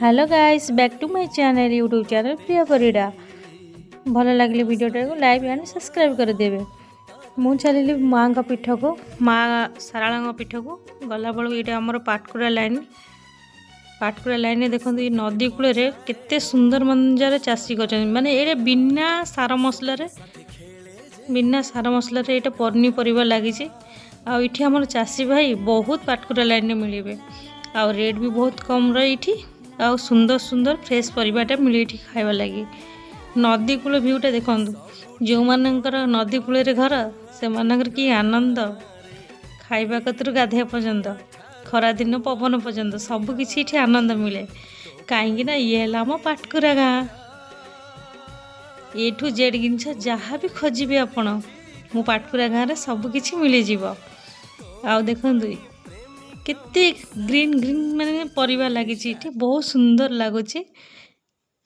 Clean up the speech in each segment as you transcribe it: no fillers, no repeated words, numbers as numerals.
Hello guys, back to my channel, YouTube channel Priya Parida. ଭଲ ଲାଗିଲେ ଭିଡ଼ିଓଟାକୁ like and subscribe କରିଦେବେ। ମୁଁ ଚାଲିଲି ମାଆଙ୍କ ପୀଠକୁ, ମା ଶାରଳାଙ୍କ ପୀଠକୁ ଗଲାବେଳକୁ ଏଇଟା ଆମର ପାଟକୁରା ଲାଇନ୍। ପାଟକୁରା ଲାଇନ୍ରେ ଦେଖନ୍ତୁ, ଏଇ ନଦୀ କୂଳରେ କେତେ ସୁନ୍ଦର ମଞ୍ଜାର ଚାଷୀ କରିଛନ୍ତି। ମାନେ ଏଇଟା ବିନା ସାର ମସଲାରେ, ବିନା ସାର ମସଲାରେ ଏଇଟା ପନିପରିବା ଲାଗିଛି। ଆଉ ଏଇଠି ଆମର ଚାଷୀ ଭାଇ ବହୁତ ପାଟକୁରା ଲାଇନ୍ରେ ମିଳିବେ ଆଉ ରେଟ୍ ବି ବହୁତ କମ୍ ରହେ ଏଇଠି। ଆଉ ସୁନ୍ଦର ସୁନ୍ଦର ଫ୍ରେଶ୍ ପରିବାଟା ମିଳେ ଏଇଠି ଖାଇବା ଲାଗି। ନଦୀ କୂଳ ଭିଉଟା ଦେଖନ୍ତୁ। ଯେଉଁମାନଙ୍କର ନଦୀ କୂଳରେ ଘର, ସେମାନଙ୍କର କି ଆନନ୍ଦ! ଖାଇବା କତରୁ ଗାଧୋଇବା ପର୍ଯ୍ୟନ୍ତ, ଖରାଦିନ ପବନ ପର୍ଯ୍ୟନ୍ତ ସବୁକିଛି ଏଠି ଆନନ୍ଦ ମିଳେ। କାହିଁକି ନା ଇଏ ହେଲା ଆମ ପାଟକୁରା ଗାଁ। ଏ ଠୁ ଜେଡ଼୍ ଜିନିଷ ଯାହା ବି ଖୋଜିବେ ଆପଣ, ମୋ ପାଟକୁରା ଗାଁରେ ସବୁକିଛି ମିଳିଯିବ। ଆଉ ଦେଖନ୍ତୁ, କେତେ ଗ୍ରୀନ୍ ଗ୍ରୀନ୍ ମାନେ ପରିବା ଲାଗିଛି ଏଠି, ବହୁତ ସୁନ୍ଦର ଲାଗୁଛି।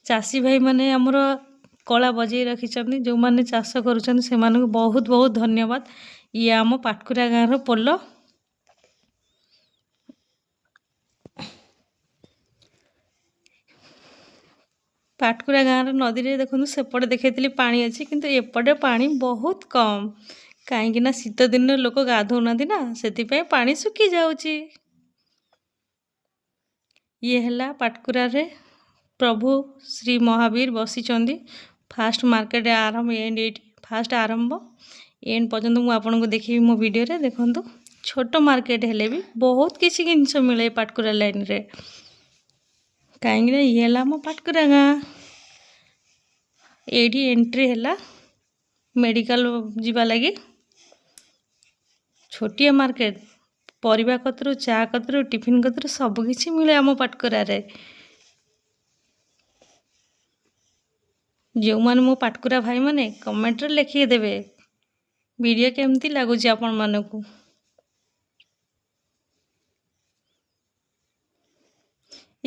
ଚାଷୀ ଭାଇମାନେ ଆମର କଳା ବଜେଇ ରଖିଛନ୍ତି। ଯେଉଁମାନେ ଚାଷ କରୁଛନ୍ତି, ସେମାନଙ୍କୁ ବହୁତ ବହୁତ ଧନ୍ୟବାଦ। ଇଏ ଆମ ପାଟକୁରା ଗାଁର ପୋଲ। ପାଟକୁରା ଗାଁର ନଦୀରେ ଦେଖନ୍ତୁ, ସେପଟେ ଦେଖେଇଥିଲି ପାଣି ଅଛି, କିନ୍ତୁ ଏପଟେ ପାଣି ବହୁତ କମ୍। କାହିଁକି ନା ଶୀତ ଦିନରେ ଲୋକ ଗାଧଉନାହାନ୍ତି ନା, ସେଥିପାଇଁ ପାଣି ଶୁଖି ଯାଉଛି। ଇଏ ହେଲା ପାଟକୁରାରେ ପ୍ରଭୁ ଶ୍ରୀ ମହାବୀର ବସିଛନ୍ତି। ଫାଷ୍ଟ ମାର୍କେଟ ଆରମ୍ଭ, ଏଣ୍ଡ ଏଇଠି ଫାଷ୍ଟ ଆରମ୍ଭ, ଏଣ୍ଡ ପର୍ଯ୍ୟନ୍ତ ମୁଁ ଆପଣଙ୍କୁ ଦେଖିବି ମୋ ଭିଡ଼ିଓରେ। ଦେଖନ୍ତୁ, ଛୋଟ ମାର୍କେଟ ହେଲେ ବି ବହୁତ କିଛି ଜିନିଷ ମିଳେ ପାଟକୁରା ଲାଇନରେ। କାହିଁକିନା ଇଏ ହେଲା ଆମ ପାଟକୁରା ଗାଁ। ଏଇଠି ଏଣ୍ଟ୍ରି ହେଲା ମେଡ଼ିକାଲ ଯିବା ଲାଗି। ଛୋଟିଆ ମାର୍କେଟ, ପରିବା କତରୁ, ଚା କତରୁ, ଟିଫିନ୍ କତରୁ ସବୁକିଛି ମିଳେ ଆମ ପାଟକୁରାରେ। ଯେଉଁମାନେ ମୋ ପାଟକୁରା ଭାଇମାନେ, କମେଣ୍ଟରେ ଲେଖିକି ଦେବେ ଭିଡ଼ିଓ କେମିତି ଲାଗୁଛି ଆପଣମାନଙ୍କୁ।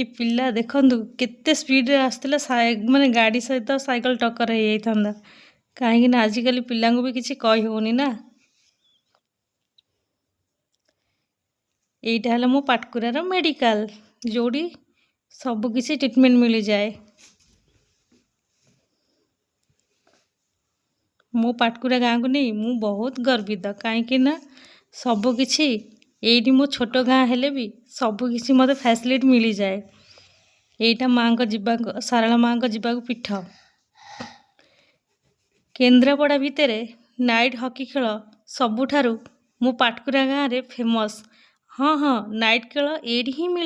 ଏ ପିଲା ଦେଖନ୍ତୁ, କେତେ ସ୍ପିଡ଼ରେ ଆସିଥିଲା, ମାନେ ଗାଡ଼ି ସହିତ ସାଇକେଲ ଟକ୍କର ହେଇଯାଇଥାନ୍ତା। କାହିଁକି ନା ଆଜିକାଲି ପିଲାଙ୍କୁ ବି କିଛି କହି ହେଉନି ନା। ଏଇଟା ହେଲା ମୋ ପାଟକୁରାର ମେଡ଼ିକାଲ, ଯେଉଁଠି ସବୁକିଛି ଟ୍ରିଟମେଣ୍ଟ ମିଳିଯାଏ। ମୋ ପାଟକୁରା ଗାଁକୁ ନେଇ ମୁଁ ବହୁତ ଗର୍ବିତ। କାହିଁକି ନା ସବୁକିଛି ଏଇଠି, ମୋ ଛୋଟ ଗାଁ ହେଲେ ବି ସବୁକିଛି ମୋତେ ଫ୍ୟାସିଲିଟି ମିଳିଯାଏ। ଏଇଟା ମାଆଙ୍କ ଯିବାକୁ, ଶାରଳା ମାଆଙ୍କ ଯିବାକୁ ପୀଠ। କେନ୍ଦ୍ରାପଡ଼ା ଭିତରେ ନାଇଟ୍ ହକି ଖେଳ ସବୁଠାରୁ ମୋ ପାଟକୁରା ଗାଁରେ ଫେମସ୍। ହଁ, ନାଇଟ୍ ଖେଳ ଏଇଠି ହିଁ ମିଳେ।